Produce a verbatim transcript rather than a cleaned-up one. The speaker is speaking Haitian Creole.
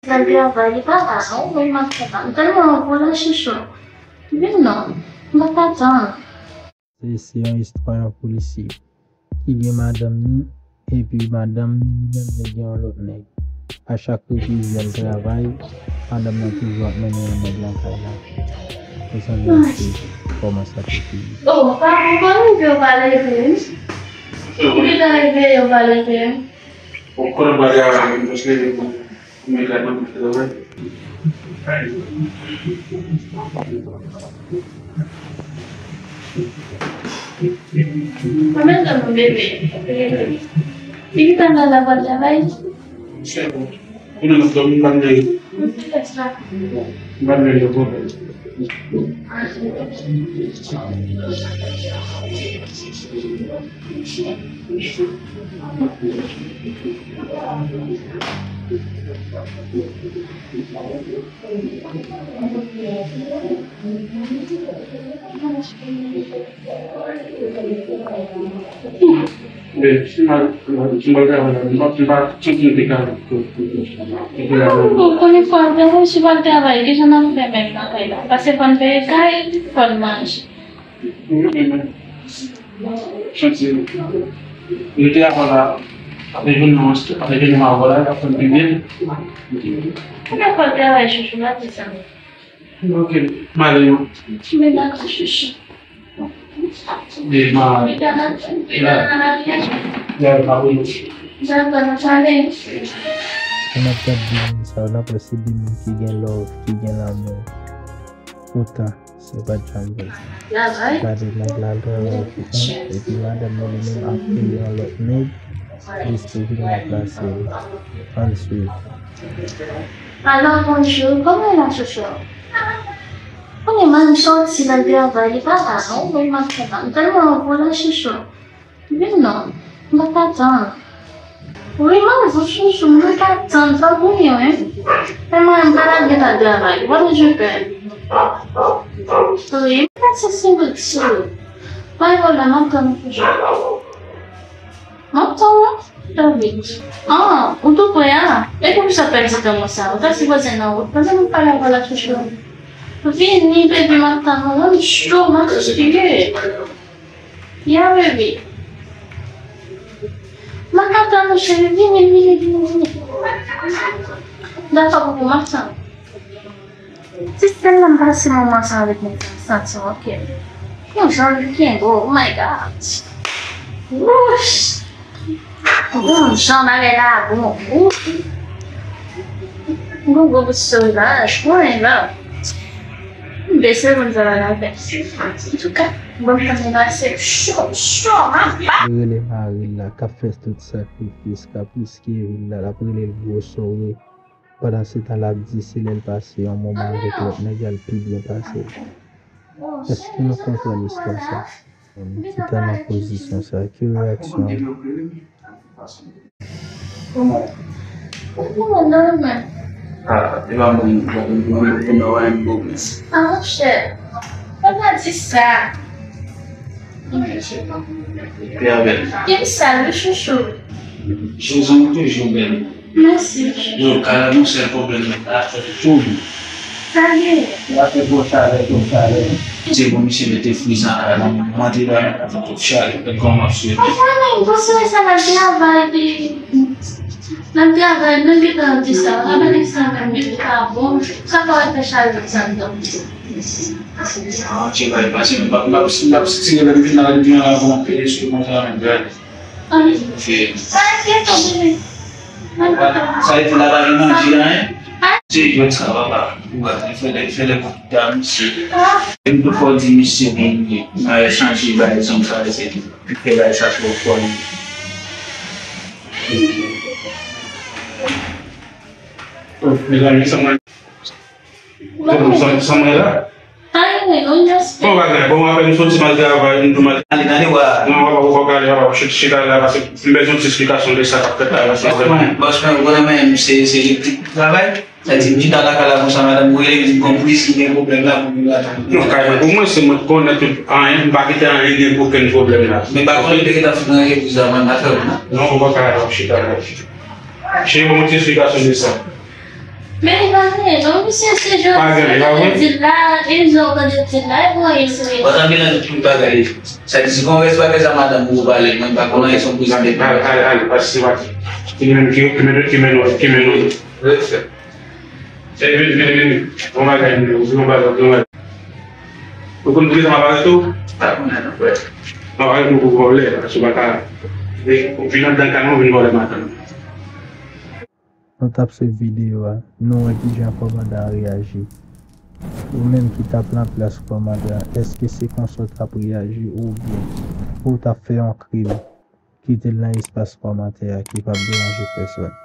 Nan travay, li pa la non, men m ap fè pa. M tèlman anvole chouchou. Vin non, m pa ka tann. Se, se yon istwa yon polisye ki gen madanm ni, epi madanm ni li menm li gen yon lòt nèg. A chak repriz lè l travay, madanm nan toujou ap mennen yon nèg nan kay la. Ou sanble ap swiv kòman sa te fini. Oh, pa, ou pa rive, ou pa leve. Ou gentan rive, ou pa leve. Ou konnen bagay la, mwen jis leve pou, pou mwen gade mwen travay. Mwen menm nan mwen bebe. Li gentan nan la pral travay. Se bon. Ou nan dòmi, m pa vle. M pa vle yon pwoblèm. Ou konnen fò ap travay, si pa travay, kijan n ap fè menm nan kay la? Paske fò n peye kay, fò n manje. Chantier. Rete avè la, apre jounen an, apre jounen an, avè la, ap fè pi byen. Konnen fò n travay chouchou la, se sa. Ok, m ale non. Men dakò chouchou. E ma, la, la, ma, wi. Dakò, n ap pale. Lè n ap gad de moun sa yo, n ap wè se de moun ki gen love, ki gen lanmou. Poutan, se pa t janm vre. Gade nèg la al travay poutan, epi madanm nan li menm ap peye yon lòt nèg jis pou vin ranplase l. Ann swiv. Alo, bonjou, kòman w ye la, chouchou? Kounye a m soti nan travay, li pa la non, men m ap fè pa. M tèlman anvole chouchou. Vin non, m pa ka tann. Wi, m ap voye chouchou, m pa ka tann, fò w vini, wi. Fè mwen, m pa lage nan travay, w ap jwe pè. Wi, m pa se single too. Mwen, vòlè, m ap tann ou toujou. M ap tann ou, David. Ah, ou tou prè a? E poukisa w pèdi tan konsa? Ou ta sipoze nan wout. Pandan m ap pale avè w la, chouchou. Vini, baby, m ap tann ou. M cho, m ap swiye. Ya, baby. M ap tann ou, cheri. Vini, vini, vini, vini. Dakò, poupou, m ap tann ou. Ti sèl lè m pase moman sa avèk nèg sa, m santi m oke. Yon jan li kenbe, oh my God. Wouch! Bon jan bagay la bon. Wouch! Gon gwo bout soulaj, mwen la. M bese konn sa bagay la fè. Antouka, bon, m tande la se cho, cho, anba. Li rele mari l la, k ap fè tout sakrifis, k ap riske vi l la, l ap rele l gwo sore. Pandansetan, l ap di se lè l pase yon moman avèk lòt nèg la, l pi byen pase l. Èske nou konprann istwa sa? Ki ta nan pozisyon sa, ki reyaksyon w? Ah, e pa mwen, mwen, mwen, mwen, mwen, mwen, mwen. Ah, monchè, pa di sa. Pè Abèl. Gen sal wi, chouchou. Jezi, ou toujou bèl. Mèsi. Yo, kay la, yon sèl pwoblèm la, afè foul. Sa gen? Afè gwo chalè, gwo chalè. Se bon, misye mete friz nan kay la, mwen te la, afè twòp chalè, gad kòman m ap swete. Papa, men, bon, se sa, nan travay, li, nan travay, nou gentan di sa, avèk sa menm, li pa bon, sa pa wè fè chalè sa anndan. Ah, ok, bay, pase, m ap, m ap, m ap sitire lè m vin la, li vin la, bon, pede sou mwen, sa, men, gade. Sa ete la pa gen manje anyen. Se jwèt sa papa. Ou gade fè lè fè lè koup dam se. M tou fò di misye bon li. Nan chanje bay zòn sa se li fè bay sa twò fò li. Mezanmi, sa mwen. Sa mwen la. Ay, non, respè. Bon bagay, bon, apre nou soti mal travay, nou tou mal. Tande, tande, wa. Non, papa, ou pap ka ale, papa, chita, chita la, paske m bezwen ti esplikasyon de sa k ap fèt la, la, se vrèman. Bòs mwen, bòs mwen, ou konnen mwen, se, se elektrik ki travay. Sa di, m chita lakay la konsa, madanm mwen rele m di m gon priz ki gen pwoblèm la pou vin la. Non, kay mwen, pou mwen, se mwen k konnen tout anyen, m pa kite anyen gen okenn pwoblèm la. Men pa konnen te gentan fin ranje priz la, mwen, m pa fè ou, non. Non, ou pap ka ale, w ap chita la. Cheri, ban m ti esplikasyon de sa. Gade, non, misye, se jan, pa gade, se pa jan vre? Di la, e jan w tande di la, e pou anyen sou li. Pandan bilan de tout bagay, sa di, si gon rès bagay sa, madanm, ou pale, mwen pa konnen, e son prezidan. Ale, ale, ale, ale, patisipatif. Ki menm, ki, ki menm, ki menm, ki menm. Respè. E vini, vini, vini. Bon bagay, vini, vini, bon bagay, bon bagay. Ou konn poukisa m ap arete w? Pa konnen non, frè. M ap arete w pou vòlè, paske w pa ka vin anndan kay mwen vin vòlè madanm. Nou t ap swiv videyo a, nou wè kijan kòmandan an reyaji. Ou menm ki t ap nan plas kòmandan an, èske se konsa w t ap reyaji oubyen ou t ap fè yon krim, kite l nan espas kòmantè a ki p ap deranje pèsòn?